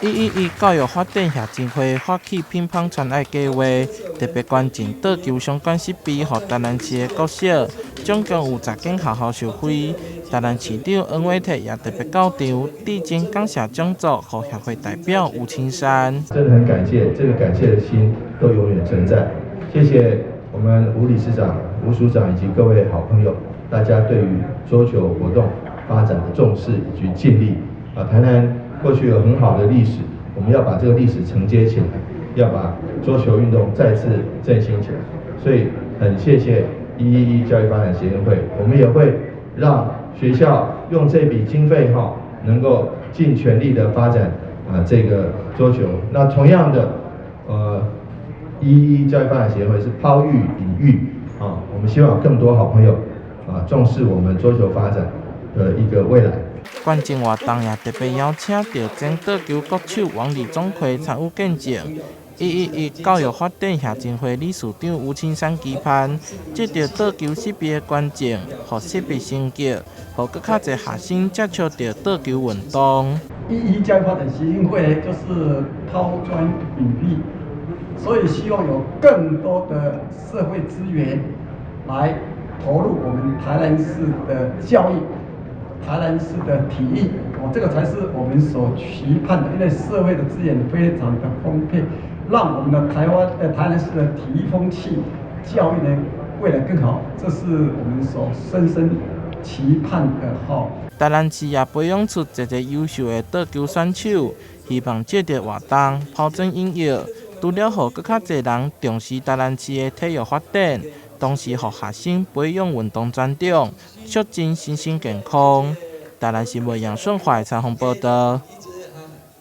111教育發展協進會發起乒乓傳愛計劃，特別捐贈桌球相關設備予台南市的國小，總共有10間學校受惠。台南市長黃偉哲也特別到場，致真感謝獎座予協會代表吳青山。真的很感謝，這個感謝的心都永遠存在。謝謝我們吳理事長、吳署長以及各位好朋友，大家對於桌球活動發展的重視以及盡力。啊，台南過去有很好的歷史，我們要把這個歷史承接起來，要把桌球運動再次振興起來。所以很謝謝111教育發展協進會，我們也會讓學校用這筆經費哈，能夠盡全力的發展啊這個桌球。那同樣的，111教育發展協會是拋玉引玉啊，我們希望有更多好朋友啊重視我們桌球發展的一個未來。捐贈活動也特別邀請到前桌球國手王李宗奎參與見證。111教育發展協進會理事長吳青山期盼，藉著桌球設備的捐贈，予設備升級，予閣較濟學生接觸到桌球運動。 111教育發展協進會呢，就是拋磚引玉，所以希望有更多的社會資源來投入我們台南市的教育。台南市的體育，哦，這個才是我們所期盼的，因為社會的資源非常的豐沛，讓我們的台灣台南市的體育風氣、教育呢未來更好，這是我們所深深期盼的哈。台南市也培養出濟濟優秀的桌球選手，希望藉著活動拋磚引玉，除了予閣較濟人重視台南市的體育發展，同時予學生培養運動專長，促進身心健康。台南新聞楊順懷採訪報道。